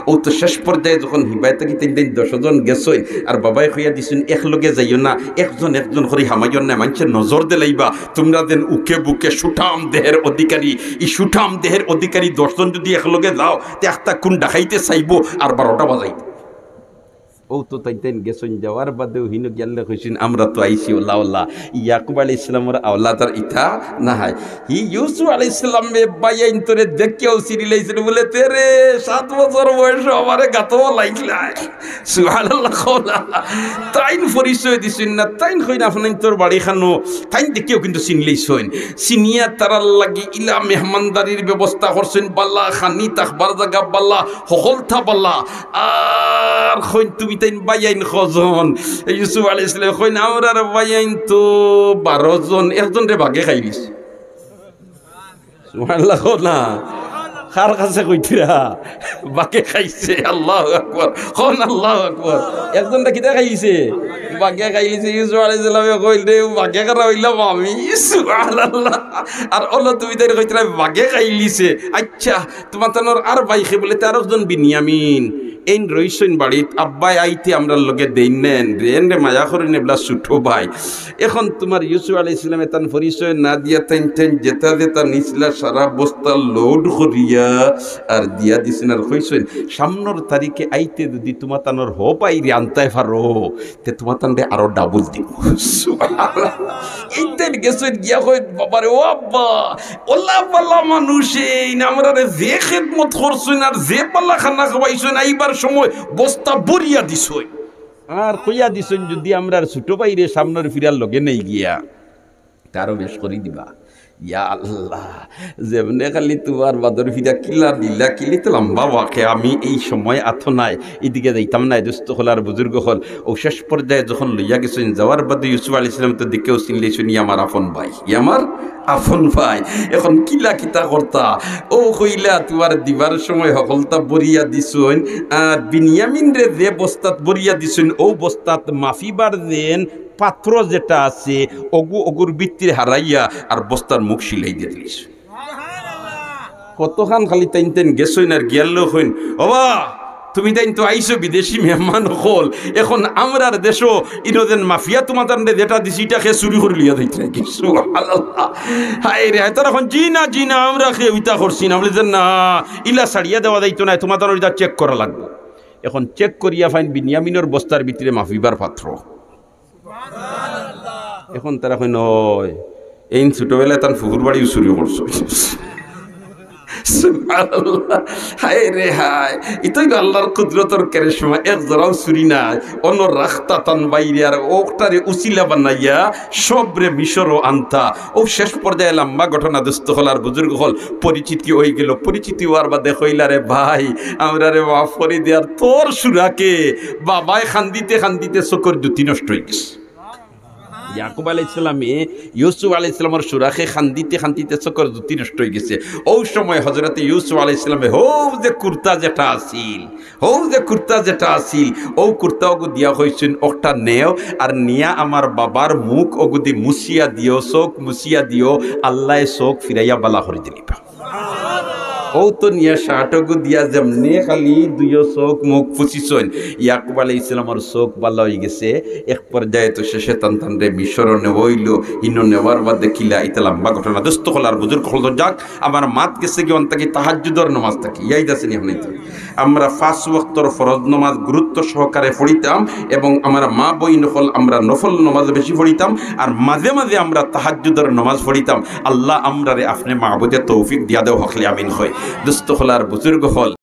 অউ তো শেষ পর্যায়ে যখন হিবায় থাকি তাইন তাইন দশ জন গেছইন, আর বাবায় কইয়া দিছইন, "একলগে যাইও না, একজন একজন করি হামাইও না, মানষে নজর দিলাইবা।" তুমরা যেন উকে বুকে সুঠাম দেহের অধিকারী, ই সুঠাম দেহের অধিকারী দশ জন যুদি একলগে যাও, তে একটা কুন ডাকাইতে চাইবো আর বারোটা বাজাইবো। অউ তো তাইন তাইন গেছইন, যাওয়ার বাদেও হিনো গিয়ালে কইছইন, "আমরা তো আইছি ওলা ওলা, ইয়াকুব আলাইহিস সালামর আওলাদ আর ইতা না হয়।" হি ইউসুফ আলাইহিস সালামে বাইয়াইন্তরে দেখিয়াউ চিনিলাইছইন, বুলে, "তে রে, সাত বছর বয়সো আমারে গাতো লাইছলায়।" সুবহানাল্লাহ কও না। তাইন পরিচয় দিছইন না, তাইন কইন, "আপনাইন্তর বাড়ি কানো?" তাইন দেখিয়াউ কিন্তু চিনিলাইছইন। চিনিয়া তারার লাগি ইলা মেহমানদারির ব্যবস্থা করছইন, বালা খানি, থাকবার জাগা বালা, হকলতা বালা। আর কইন, "তুমি তাইন বাইয়াইন কয়জন?" ইউসুফ আলাইহিস সালাম কইন, "আমরার বাইয়াইন তো বারো জন, একজনরে বাঘে খাইলিছে।" সুবহানাল্লাহ কও না। কার কাছে কইতরা? বাঘে খাইছে। আল্লাহু আকবার। কও না আল্লাহু আকবার। একজনরে কিতা খাইলিছে? বাঘে খাইলিছে। ইউসুফ আলাইহিস সালামে কইল, "রে, বাঘে খারা অইলাম আমি।" সুবহানাল্লাহ। আর অলা তুমি তাইন কইতরা, "বাঘে খাইলিছে।" আচ্ছা, তুমার তানর আর ভাই কে? বুলে, "তে আরকজন বিনিয়ামিন।" এইন রইছইন বাড়িত, আব্বায় আইতে আমরার লগে দেইন না, এনরে, এনরে মায়া করইন, এবলা ছুটো ভাই। এখন তুমার ইউসুফ আলাইহিস সালামে তান পরিচয় না দিয়া তাইন তাইন যেতা যেতা নিছলা সারা বস্তা লোড করিয়া আর দিয়া দিছইন, আর কইছইন, "সামনর তারিখে আইতে যুদি তুমা তানর হউ ভাইরে আনতায় পারো, তে তুমা তানরে আরো ডাবল দিমু।" সুবহানাল্লাহ। এইন তাইন গেছইন গিয়া কইন, "বাবারে, ও আব্বা, অলা বালা মানুষ এইন, আমরারে যে খেদমত করছইন আর যে বালা খানা খাওয়াইছইন, আইবার সময় বস্তা ভরিয়া দিছইন। আর কইয়া দিছইন, যুদি আমরার ছুটো ভাইরে সামনর ফিরার লগে নেই গিয়া, তে আরো বেশ করি দিবা।" ইয়া আল্লাহ, যেমনে খালি তুমার বাদর ফিরা কিলা দিলা, কিলা তো লম্বা ওয়াকিয়া, আমি এই সময় আতো নাই, ইদিকে যাইতাম নায়, দোস্ত অকল আর বুজুর্গ অকল। অউ শেষ পর্যায়ে যখন লইয়া গেছইন, যাওয়ার বাদে ইউসুফ আলাইহিস সালাম তো দেখিয়াউ চিনিলাইছইন, "ই আমার আপন ভাই, ই আমার আপন ভাই।" এখন কিলা কিতা করতা? অউ কইলা, তুমার দিবার সময় হকলতা ভরিয়া দিছইন, আর বিনিয়ামিনরে যে বস্তাত ভরিয়া দিছইন, অউ বস্তাত মাফিবার যেন পাত্র যেটা আছে, অগু অগুর ভিতরে হারাইয়া আর বস্তার মুখ সিলাই দিয়া দিলিছইন। কতখান খালি তাইন তাইন গেছইন আর গিয়ার লগে কইন, "ওবা, তুমি তাইন তো আইছো বিদেশি মেহমান অকল, এখন আমরার দেশো ইনো যেন মাফিয়া তুমা তানরে যেটা দিছি, ইটা কে চুরি করি লইয়া যাইতরা নি?" সুবহানাল্লাহ। হায় রে হায়, তারা কইন, "জি না, জি না, আমরা কেউ ইতা করছি না।" বুলে যে, "না, ইলা ছাড়িয়া দেওয়া যাইতো নায়, তুমা তানর ইটা চেক করা লাগবো।" এখন চেক করিয়া পাইন বিনিয়ামিনর বস্তার ভিতরে মাফিবার পাত্র। এখন তারা কইন, "অয়, এইন ছুটোবেলায় তান ফুফুর বাড়িও চুরি করছো।" সুবহানাল্লাহ। হায় রে হায়, ইতা অইলো আল্লার কুদরতর কেরেশমা, এক জরাও চুরি নাই, অনো রাখতা তান ভাইরে আর অকটারে উছিলা বানাইয়া সবরে মিশরো আনতা। অউ শেষ পর্যায়ে লম্বা ঘটনা, দোস্ত অকল আর বুজুর্গ অকল, পরিচিতি অইগেলো, পরিচিতি অওয়ার বাদে কইলা, "রে ভাই, আমরারে মাফ করি দে, আর তোর সুরাকে বাবায় কান্দিতে কান্দিতে চকুর জুতি নষ্ট অইগেছে।" ইয়াকুব আলাইহিস সালামে ইউসুফ আলাইহিস সালামর সুরাখে কান্দিতে কান্দিতে চকুর জ্যোতি নষ্ট অইগেছে। অউ সময় হযরতে ইউসুফ আলাইহিস সালামে হউ যে কুর্তা যেটা আছিল, হউ যে কুর্তা যেটা আছিল, অউ কুর্তা অগু দিয়া কইছইন, "অটা নেও, আর নিয়া আমার বাবার মুখ অগুদি মুছিয়া দিও, চউখ মুছিয়া দিও, আল্লায় চউখ ফিরাইয়া বালা করি দিলিবা।" অউ তো নিয়া শার্ট অগু দিয়া যেমনে খালি দুইও চউখ মুখ পুছিছইন, ইয়াকুব আলাইহিস সালামর চউখ বালা অইগেছে। এক পর্যায়ে তো শেষে তান তানরে মিশরো নেওয়া অইলো, হিনো নেওয়ার বাদে কিলা, ইতা লম্বা ঘটনা। দোস্ত অকল আর বুজুর্গ অকল, তো যাক, আমার মাত গেছেগি অন থাকি তাহাজ্জুদর নমাজ থাকি, ইয়াদ আছে নি আপনাইনতর? আমরা পাঁচ ওয়াক্তর ফরজ নমাজ গুরুত্ব সহকারে পড়িতাম এবং আমার মা বইন অকল আমরা নফল নমাজ বেশি পড়িতাম, আর মাঝে মাঝে আমরা তাহাজ্জুদর নমাজ পড়িতাম। আল্লাহ আমরারে আপনে মাবুদে তৌফিক দিয়া দেও, হকলে আমিন কই। দোস্ত অকল আর বুজুর্গ অকল,